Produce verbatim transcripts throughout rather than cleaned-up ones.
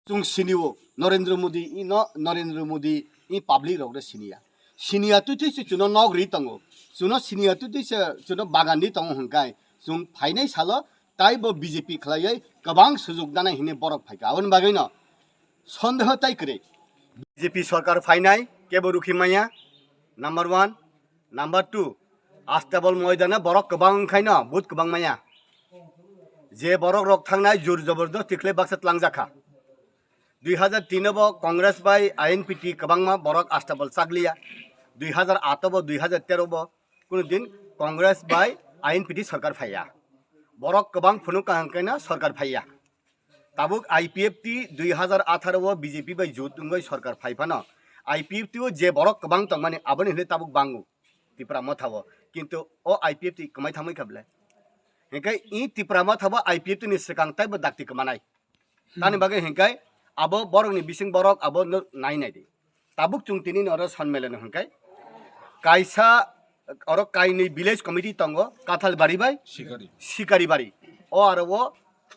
Chwng sinio Narendra Modi ino, Narendra Modi i public rok re siniya. Siniya twi twi se chuno nok ri tongo. Chuno siniya twi twi se chuno bagan ri tongo hwnkhai chwng phainai salo taibo B J P khlaiwi kwbang sujuk danai hwnwi borok phaikha. Aboni bagwino sondeho tai kwrwi. B J P sarkar phainai kebo rukhi manya, number one. Number two, astabol moidana borok kwbang wngkhaino vote kwbang manya. Je borok rok thangnai jur jobordosti khlai baksa tlangjak kha. Dui hazar tin o bo Congress bai I N P T kwbangma borok astabol chakliya. Dui hazar aat o bo, dui hazar tero bo kuno din Congress bai I N P T sarkar phaiya. Borok kwbang phunuk kaham kaina sarkar phaiya. Tabuk I P F T dui hazar atharo o B J P bai jut wngwi sarkar phai phano I P F T o je borok kwbang tongmani aboni hwnwi tabuk bango Tipra Motha o. Kintu o I P F T kwmai thangwi kha ble. Hinkhe i Tipra Motha bo I P F T ni swkang taibo dakti kwmanai. Tani bagwi hinkhe abo borokni bising borok abo no nai nai di. Tabuk chwng tini oro sonmelen hinkhe kaisa oro kainwi village committee tongo, Kathalbari bai Sikari. Sikaribari. O aro o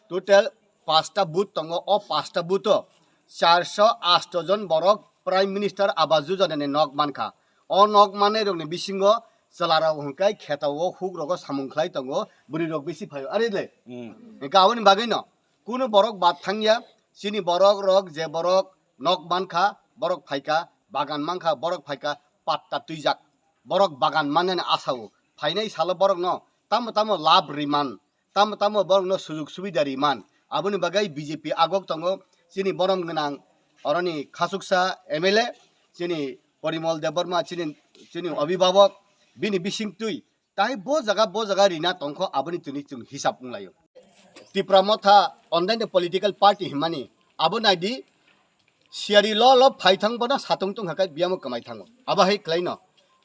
total pasta booth tongo, o pasta booth o charso asto jon borok Prime Minister Awas Yojana ni nok mankha. O nok manai rokni bisingo chwla rok hinkhe kheto o huk rogo samung khlai tongo, bwrwi rok bisi phaio. Are le? Hmm. Hinkhe aboni bagwi no kunu borok bad thangya, chini borok rok je borok nok mankha, borok phaikha, bagan mankha, borok phaikha, patta twijak. Borok bagan mannani asao. Phainai salo borokno tamo tamo lab riman, tamo tamo borokno sujuk subida riman. Aboni bagwi B J P agok tongo, chini borom gwnang oroni khasuksa M L A, chini Porimol Debbarma, chini, chini obhibhabok, bini bisingtwi. Tai bo jaga, bo jaga rina tongkho, aboni tini chwng hisab wnglaio. Tipra Motha ondaini political party himani, abo naidi siyari lo lo phaithang bono satung tungkha khe biyamo kwmai thango. Abo hai kwlaino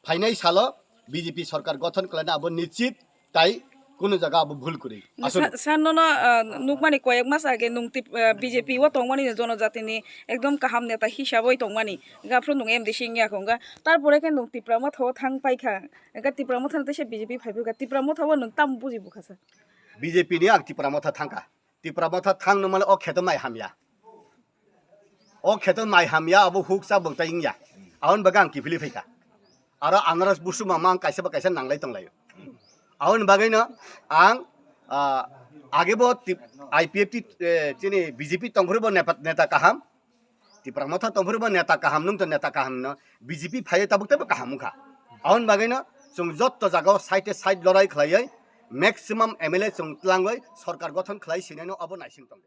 phainai salo B J P sarkar gothon kwlaina abo nichit tai kunu jaga abo bhul kwrwi. Aswk. Sa-, sa nono, ah, nukmani koyek mas age nung tip-, ah, B J P o tongmani no jonojatini ekdom kaham neta hisaboi tongmani. Gaphru nung M D C wngya kho wngkha. Tarpore khe nung Tipra Motha o thang paikha. Wngkha Tipra Motha no teisa B J P phai phai kha. Tipra Motha o nung tamo buji bukha sa? B J P ni ang Tipra Motha thangkha. Tipra Motha thang nung mano o kheto mai hamya. O kheto mai hamya abo huk cha bwktai wngya. Aboni bagwi ang kiphilwi phaikha. Aro anaras busuma mang kaisa ba kaisa nanglai tonglaio. Aboni bagwino ang, ah, age bo tip-, I P F T, eh, chini B J P tongphuru bo nepa-, neta kaham. Tipra Motha tongphuru bo neta kaham, nung to neta kaham no. B J P phaiyo tabuk tebo kaham wngkha. Aboni bagwino chwng jotto jagao side side lorai khlaiwi maximum M L A chwng tlangwi sarkar gothon khlai sinai no abo naising tongdi.